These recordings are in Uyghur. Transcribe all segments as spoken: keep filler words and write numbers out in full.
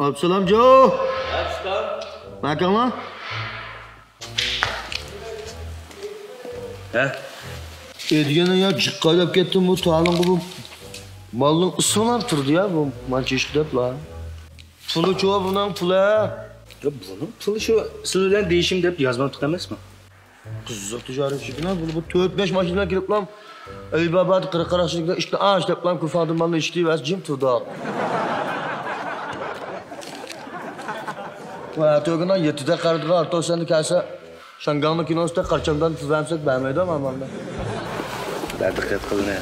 ئابدۇسالامجۇ! ھە، ئۇستام. ماكاڭلا؟ ھە؟ ئەدىگەننىڭ يا جىققايلاپ كەتتىم بۇ تالىڭغا، بۇ مالنىڭ ئىسسىلار تۇردى يا، بۇ مانچە ئىش دەپلا. پۇلى چۇ بۇنىڭ پۇلى؟ يا، بۇنىڭ پۇلى شۇ سىز بىلەن دېيىشىم دەپ يازمامتۇق ئەمەسمۇ؟ قىزىق تىجارەتچىكىنە، بۇ، بۇ تۆت-بەش ماشىنا كېلىپلا ئەلىبابادا قىرىق قاراقچىلىكتا ئىشتە ئاش دەپلا كۇفاڭدىن مالنى ئىشتىۋەس جىم تۇردۇق. ۋە تۆگىنا يېتىدە قارىدىغان ئارتوسەندە كەلسە، شاڭگاڭنىڭ كىنوسىدا قارچامدان پۇل بەرمىسەك بەرمەيدۇ ئاماندا. دىققەت قىلىنە.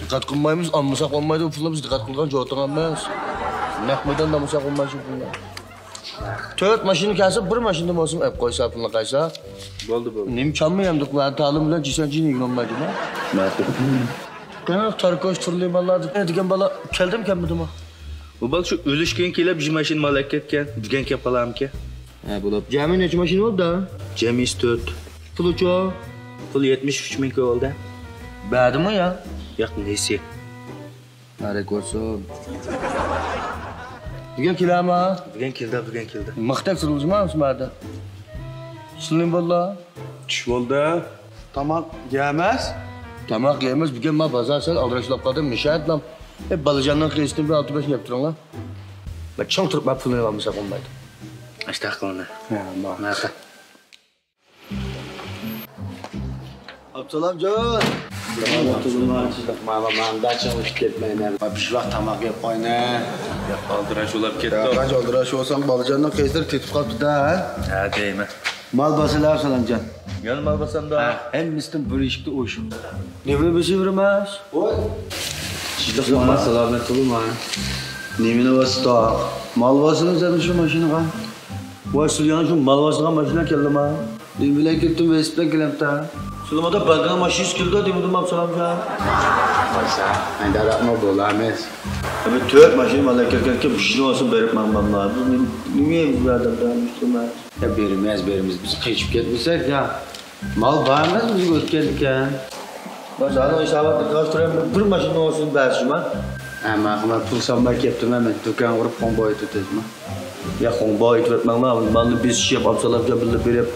دىققەت قىلمايمىز، ئالمىساق بولمايدۇ، پۇلنى بىز دىققەت قىلىدىغان جوتىڭ ئەمەس. نەق مەيداندا ئالمىساق بولمايدۇ پۇلنى. تۆت ماشىنا كەلسە، بىر ماشىنىدىن بولسۇن ئەپ قويسا، پۇلنى قايسا. بولدى، بولدى. نېمە چامما يەمدۇق، تالىم بىلەن جىسەن جىنى يۈگۈرەلمەيدۇ. قېنى تاركوش تۇرلى بالىلار دېگەن بالا كەلدىمۇ كەلمىدىمۇ؟ بۇ بالا شۇ ئۆلۈشكە كېلىپ، شۇ ماشىنا مال ئەكەتكەن، بۈگۈن كېلىپ قالامىكەن. ھە، بولۇپ. جەمئىي نەچچە ماشىنا بولدى؟ جەمئىيسى تۆت. پۇلىچۇ؟ پۇل يەتمىش ئۈچ مىڭ كۆ بولدى. بەردىمۇ يا؟ ياق، نېسى. مۇبارەك بولسۇن. بۈگۈن كېلەما؟ بۈگۈن كېلدى، بۈگۈن كېلدى. مىختەك سۇرۇلجىما شۇماردا. سىلىم بولدى. چۈش بولدى. تاماق يەمەس؟ تاماق يەمەس، بۈگۈن ما بازار سەل ئالدىراشلاپ قالدىم، مىشەتلام. ئە، بالىجاننىڭ قىيىسىدىن بىر ئالتە بەش يەپ تۇرۇڭلار. مەن چىڭ تۇرۇپ، مەن پۇلنى ئالمىسام بولمايدۇ. ئاشتاق قىلىڭلار. ھە، ماقۇل. ماقۇل. ئابدۇسالامجان. مانا، مانا، مانا، چىڭ ئۇچۇپ كەتمەيمەن. بىر ۋاق تاماق يەپ قوينى. ياق، ئالدىراش بولاپ كەتتىم. ياق، قانچە ئالدىراش بولساڭ، بالىجاننىڭ قىيىسلىرى تېتىپ قاپتۇ-دە، ھە؟ ھە، دەيمەن. مال باسىلا، سالامجان. يەنە مال باسامدا؟ ھە، ھەممىسىدىن بىر ئىشىكتە ئوشۇق. نېمىنى بېسىۋېرىمىز؟ ۋاي. سىزلىق مال سالامەت بولۇڭ. نېمىنى باستا؟ مال باسىمىز ھەم شۇ ماشىنىغا. ۋاي، سىز يەنە شۇ مال باسىدىغان ماشىنا كەلدىما؟ نېمە بىلەن كەتتىم، ۋېلىسىپىت بىلەن كەلمەپتۇ. سىلىمۇدا بانكىنىڭ ماشىنىسى كېلىدۇ دېمىدىم، ئابدۇسالامجان؟ قويسا، ئەندىراقمۇ بولامىز. بۇ تۆت ماشىنا مال كەلگەنكەن، بىشىنى ئالسا بېرىپ ماڭماملا. بۇ نېمە، نېمە بۇ ئادەمدە مۇشۇنداق؟ يا، بېرىمىز، بېرىمىز. بىز قېچىپ كەتمىسەك، يا. مال بار ئەمەس، بىزگە ئۆتكەن ئىكەن. مانا ھېساباتنى قىلىپ تۇرۇپ، بىر ماشىنا ئوڭشىسىنى بەرسىمۇ؟ ھە، ماقۇل، مەن پۇل سالماي كەپتىمەن، مەن دۇكان قۇرۇپ قوڭباي ئېتىۋېتىمەن. يا، قوڭباي ئېتىۋەتمەڭلار، مالنى بېسىشىپ، ئابدۇسالامجان بىللە بېرىپ،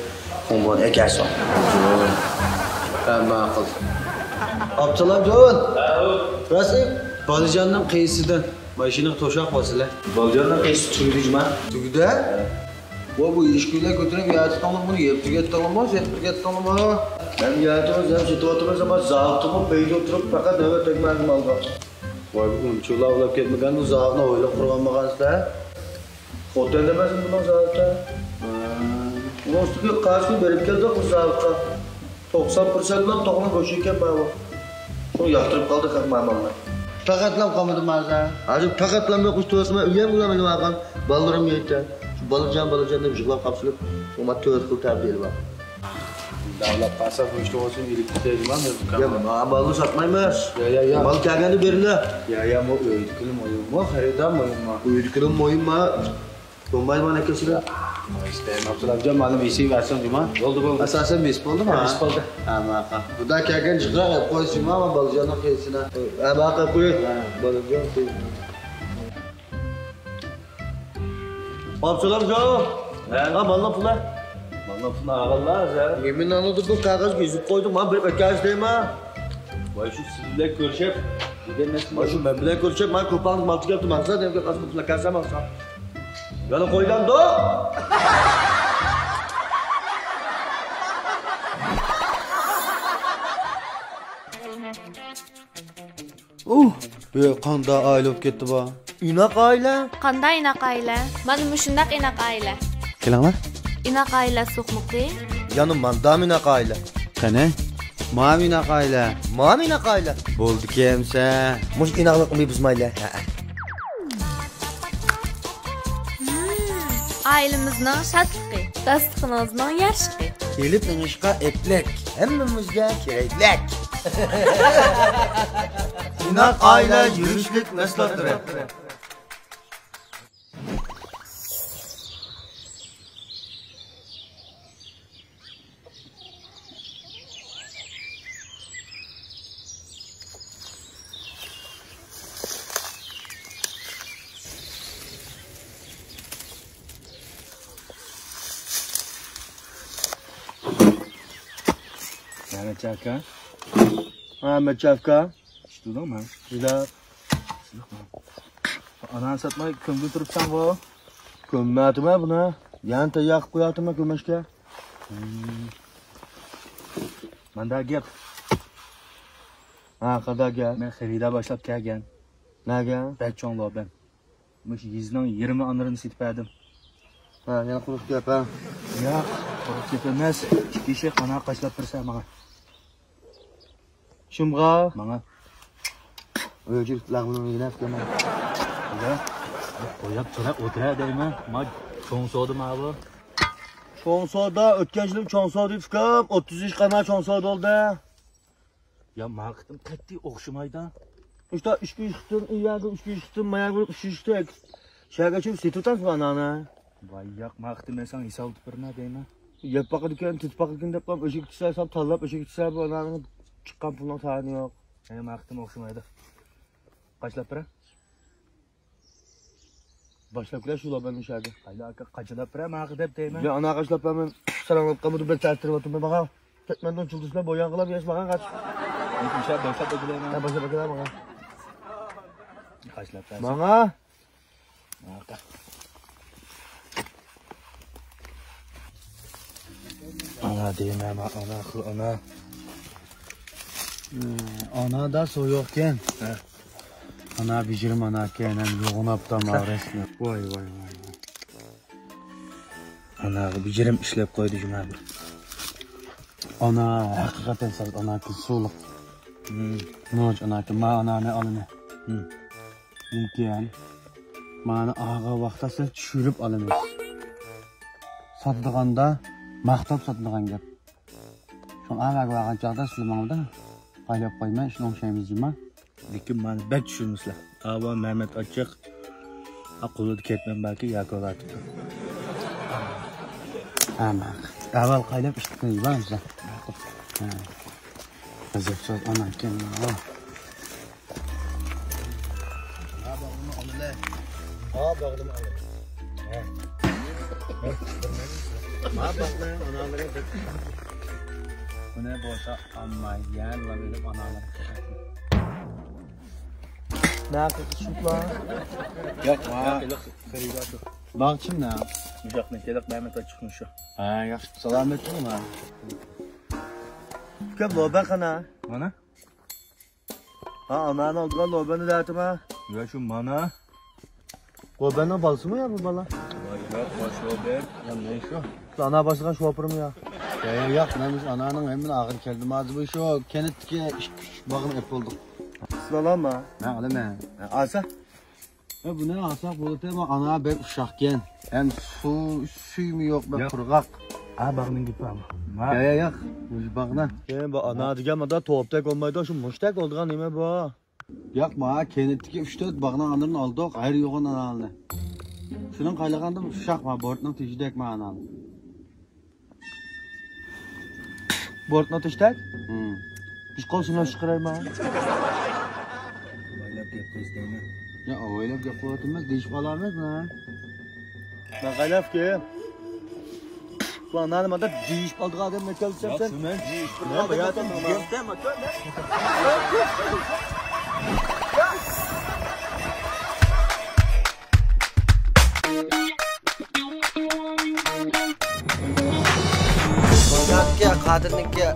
قوڭباينى ئەكەلسۇن. ھە، ماقۇل. ئابدۇسالامجان! ھە، ئۇ. راست، بالىجاننىڭ قىيىسىدىن ماشىنىغا توشاق باسىلە. بالىجاننىڭ قىيىسى تۈگىدى جۇما. تۈگىدى؟ ۋاي، بۇ ئىشىكنى كۆتۈرۈپ ياتىتىڭلار، بۇنى يەپ تۈگەتتىڭلارمۇ، سېتىپ تۈگەتتىڭلارمۇ؟ ھەم ياتىمىز، ھەم سېتىۋاتىمىز، ئەمما زاۋۇتتىمۇ پەيدا تۇرۇپ، پەقەت نۆۋەت تەگمەيدۇ مالغا. ۋاي، بۇ ئۇنچىلا ئۇلاپ كەتمىگەندۇ، زاۋۇتنى ئويلاپ قۇرغانمىغانسىلەر؟ خوتەندە ئەمەسمۇ بۇنىڭ زاۋۇتى؟ ھە. بۇنىڭ ئۈستىگە قارىسىنى بېرىپ كەلدۇق بىز زاۋۇتقا. توقسان پىرسەنتلا توخۇنىڭ گۆشى ئىكەن بارۇ. شۇڭا ياقتۇرۇپ قالدى خەق مامانلار. پەقەتلا قالمىدى مازا. ھازىر پەقەتلا يوق، ئۈچ تۆت خىل ئۆيەم بۇلار مېنىڭ ئاغام. بالىلىرىم يەيدىكەن. شۇ بالىجان، بالىجان دەپ يىغلاپ قاپسىلىپ، شۇڭا تۆت خىل تەربىيەلىۋالدىم. داۋلاپ قالسا بۇ ئىشتە بولسۇن ئېلىپ كېتەيلىما مەن دۇكانغا. يا، ما-، مالنى ساتمايمىز. يا، يا، يا. مال كەلگەندە بېرىلە. يا، يا، مو ئۆيدىكىلا مۇھىممۇ، خېرىدار مۇھىممۇ؟ ئۆيدىكىلا مۇھىممۇ. بولمايدىغان ئەكەلسىلە. ئىستەيمەن. ئابدۇسالامجان، مانا بېسىۋەرسەڭ جۇما. بولدى، بولدى. ئاساسەن بېسىپ بولدىما؟ بېسىپ بولدى. ھە، ماقۇل. بۇدا كەلگەن جىقراق ئەپ قويسىما، مانا بالىجاننىڭ قىيىسىنا. ھە، ماقۇل، قوي. ھە. بالىجان قىيىسىنا. ئابدۇسالامجان. ھە؟ ھە، مالنىڭ پۇلى. مالنىڭ پۇلىنى ئالغانلا ھازىر. نېمىنى ئاڭلىدىڭ؟ بۇ كاغىزغا يېزىپ قويدۇم، مانا بېرىپ ئەكەلسە دەيمەن. ۋاي، شۇ سىز بىلەن كۆرۈشۈپ، دېگەن نەرسە. ۋاي، شۇ مەن بىلەن كۆرۈشۈپ، مانا كوپاڭنى مالتىپ كەپتۇ، ماڭسا دەپ كەپ قالسا، پۇلنى كەلسە ماڭسا. يەنە قويدامدۇ؟ ئۇھ، بۇ قانداق ئائىلە بولۇپ كەتتى بۇ؟ ئىناق ئائىلە. قانداق ئىناق ئائىلە؟ مانا مۇشۇنداق ئىناق ئائىلە. كېلىڭلار. ئىناق ئائىلە سوقمىقى. يەنە ماندامۇ ئىناق ئائىلە. قېنى؟ مامۇ ئىناق ئائىلە. مامۇ ئىناق ئائىلە. بولدىكەنسە. مۇشۇ ئىناقلىقنى بۇزمايلى. ھە. ئائىلىمىزنىڭ شادلىقى، داستىخىنىڭىزنىڭ يارىشىقى. ئېلىپ مېڭىشقا ئەپلىك، ھەممىمىزگە كېرەكلىك. ئىناق ئائىلە يۈرۈشلۈك مەھسۇلاتلىرى. چاكا. ھە، مەچاكا. ئىشتۇدۇڭ مەن. جىدا. ئانا ساتماي كۆمگىلى تۇرۇپسەنغۇ. كۆممەتىمە بۇنى. يەنە تەييار قىلىپ قوياتىمەن كۆمۈشكە. ماندا گەپ. ھە، قانداق گەپ؟ مەن خېرىدار باشلاپ كەلگەن. نەگە؟ بەك چوڭ لوبەن. مۇشۇ يېزىنىڭ يېرىمى ئانىرىنى سېتىپ بەردىم. ھە، يەنە قۇرۇق گەپ، ھە؟ ياق، قۇرۇق گەپ ئەمەس. ئىككى ئىشەك ئانا قاچىلاپ بېرىسەن ماڭا. شۇمغا؟ ماڭا. ئۆجۈرۈپ لەغمىنىڭ يېنە ئەپكەن. يا، قوياپ تۇرە ئولتۇرە دەيمەن. ما چوڭ سودا ما بۇ. چوڭ سودا، ئۆتكەن يىلى چوڭ سودا ئۇكام. ئوتتۇز ئىش قانا چوڭ سودا بولدى. يا، ماڭا قېتىم قەتئىي ئوخشىمايدۇ. ئىشتا ئىككى يۈز قېتىم، ئۇ يەردە ئىككى يۈز قېتىم، ما يەردە ئۈچ يۈز قېتىم. شەھەرگە چىقىپ سېتىۋاتامسىز ئانانى؟ ۋاي ياق، ماڭا قېتىم مەن ساڭا ھېساب ئېلىپ بېرىمەن دەيمەن. يەپ باقىدىكەن، تېتىپ باقىدىكەن دەپ قالام، ئۆشۈك تۇتسا، ساپ تاللاپ ئۆشۈك تۇتسا، بۇ ئانانىڭ چىققان پۇلنىڭ تايىنى يوق. ھەي، ماڭا قېتىم ئوخشىمايدۇ. قاچىلاپ بېرە. باشلاپ كېلە شۇ لابەن مۇشەدە. قايلا ئاكا، قاچىلاپ بېرە ماڭا دەپ دەيمەن. يا ئانا قاچىلاپ بەرمەن. ساراڭلاپ قالمىدىم، بەك تەستۈرۈۋاتىمەن ماڭا. كەتمەندىن چۇلدۇسلار بويان قىلام ياش ماڭا قاچ. مۇشە باشلاپ بېرىلەيمەن. ھە، باشلاپ بېرىلە ماڭا. قاچىلاپ بەرسە. ماڭا. ئاكا. ئانا دەيمەن، ئانا، خىل ئانا. ئانا دا سويۇقكەن. ھە. ئانا بېجىرىم ئاناكەن، ھەم يوغىناپتا ماۋرەسنى. ۋاي، ۋاي، ۋاي، ۋاي. ئاناغا بېجىرىم ئىشلەپ قويدى جۇما بىر. ئانا، ھەقىقەتەن ساز ئاناكى سۇلۇق. نوچ ئاناكى، ما ئانانى ئالىمەن. لېكىن مانا ئاغا ۋاقىتتا سىز چۈشۈرۈپ ئالىمىز. ساتىدىغاندا ماختاپ ساتىدىغان گەپ. شۇڭا ئەۋەگە بارغان چاغدا سىلەر ماڭىدا قايلاپ قويماي، شۇنى ئوڭشايمىز جۇما. لېكىن مانا بەك چۈشۈرمىسىلەر. ئاۋۇ مەمەت ئاچچىق. ئا، قولىدا كەتمەن باركى، ياكى ئۇلار تۇتۇپ. ھە، ماقۇل. ئەۋەل قايلاپ ئىشتىكىنى يۇبارمىسىلەر. ماقۇل. ھە. قىزىق سۆز ئانا ئىكەن. ھا، باغلىما ئالىلى. ھا، باغلىما ئالىلى. ھە. ما باغلىما ئالىلى. بۇنى بولسا ئالماي، يەنە ئېلىپ ئانالىرى. نەقىز شۇتلا. ياق، ھا. ياق، ياق، خېرىدار شۇ. باغچىم نە؟ مۇشاقنى كېلىق مەمەت ئاچچىقنى شۇ. ھا، ياخشى. سالامەت بولما. ئۇكام، لوبەن قانا؟ مانا. ھا، ئانانى ئالدىغان لوبەننى دەتىما؟ يا شۇ مانا. لوبەننىڭ بالىسىمۇ يا بۇ بالا؟ ۋاي، ياق، باش لوبەن. يا نە شۇ؟ شۇ ئانا باشلىغان شوپۇرمۇ يا؟ يا، يا، ياق، مەن بىز ئانانىڭ ھەممىنى ئاغىر كەلدىم ھازىر بۇ شۇ كەنتتىكى ئىككى ئۈچ باغنى ئېپ بولدۇق. سىز ئالامما؟ مەن ئالىمەن. ھە، ئالسا؟ يا، بۇنى ئالساق بولىدۇ، ئانا بەك ئۇششاقكەن. ھەم سۇ سۈيىمۇ يوق، بەك قۇرغاق. ھا، باغنىڭ گېپى ئەمما. يا، يا، ياق، ئۆزى باغنا. يا، بۇ ئانا دېگەن مادا توپتەك بولمايدۇ، شۇ مۇشتەك بولىدىغان نېمە بۇ؟ ياق، ما كەنتتىكى ئۈچ تۆت باغنىڭ ئانىرىنى ئالدۇق، غەيرىي يوغان ئانالىنى. شۇنىڭ قايلىغاندا ئۇششاق ما بورتنىڭ تېشىدەك ما ئانالىنى. بورتنىڭ تېشىدەك؟ ھىم. بىز قول سۇناش چىقىرايما؟ ئاۋايلاپ گەپ قىلىش دەيمەن. يا، ئاۋايلاپ گەپ قىلىۋاتىمىز، دېيىشىپ ئالامىز ما. مەن قايلاپ كېيىن. سۇ ئانانى مادا دېيىشىپ ئالدىغان ئادەم مەكەل دېسەم سەن. يا، سۇ مەن دېيىشىپ ئالدىغان ئادەم. ياكى قادىرنىڭكى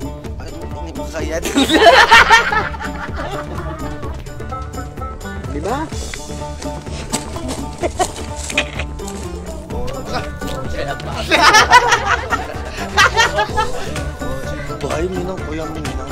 نېمە؟ باي مېنىڭ قويامنى مېنىڭ.